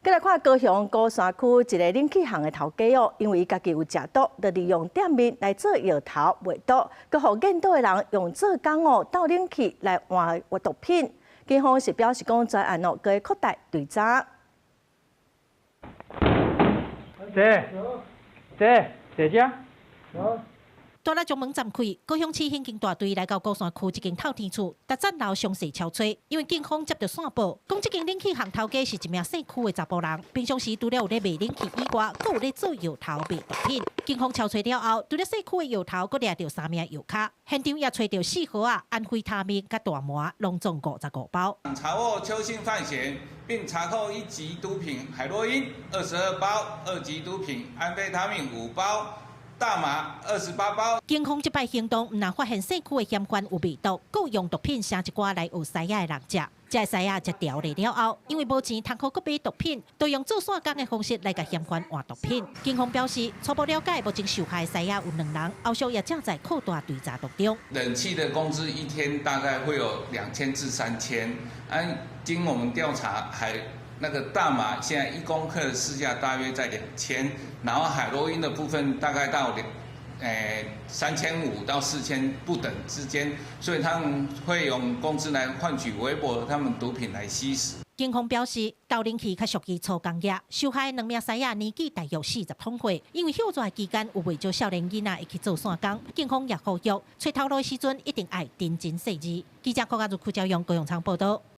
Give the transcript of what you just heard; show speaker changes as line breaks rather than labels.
閣來看高雄鼓山區一个冷氣行的頭家哦，因為伊家己有食毒，就利用店面來做藥頭賣毒，閣予見到的人用做工哦鬥冷氣來換毒品。警方是表示講，專案哦，閣會擴大追查。
坐，坐，坐遮。
大力將門暫開，高雄市刑警大隊來到鼓山區一間透天厝，逐層樓詳細敲揣，因為警方接到線報，講這間冷氣行頭家是一名姓區的查埔人，平常時除了有咧賣冷氣以外，閣有咧做藥頭賣毒品。警方敲揣了後，除了姓區的藥頭，閣掠著三名藥咖，現場也揣著四盒仔安非他命佮大麻，攏總55包。
查獲邱姓犯嫌，並查扣一級毒品海洛因22包，二級毒品安非他命5包。大麻28包。
警方這擺行動，毋但發現姓區的嫌犯有賣毒，閣有用毒品寫一寡來予師仔的人食。這个師仔食著了後，因為無錢通好閣買毒品，就用做散工的方式來共嫌犯換毒品。警方表示，初步了解，目前受害的師仔有兩人，後續也正在擴大追查當中。
冷氣的工資一天大概會有2000至3000，按經我們調查，還那個大麻現在1公克的市價大約在2000，然後海洛因的部分大概到3500到4000不等之間，所以他們會用工資來換取微薄他們毒品來吸食。
警方表示，鬥冷氣較屬於粗工業，受害兩名師仔年紀大約40通歲，因為歇熱期間有袂少少年囡仔會去做散工，警方也呼籲，揣頭路的時陣一定愛認真細緻。記者郭家如、柯昭陽、高永昌報道。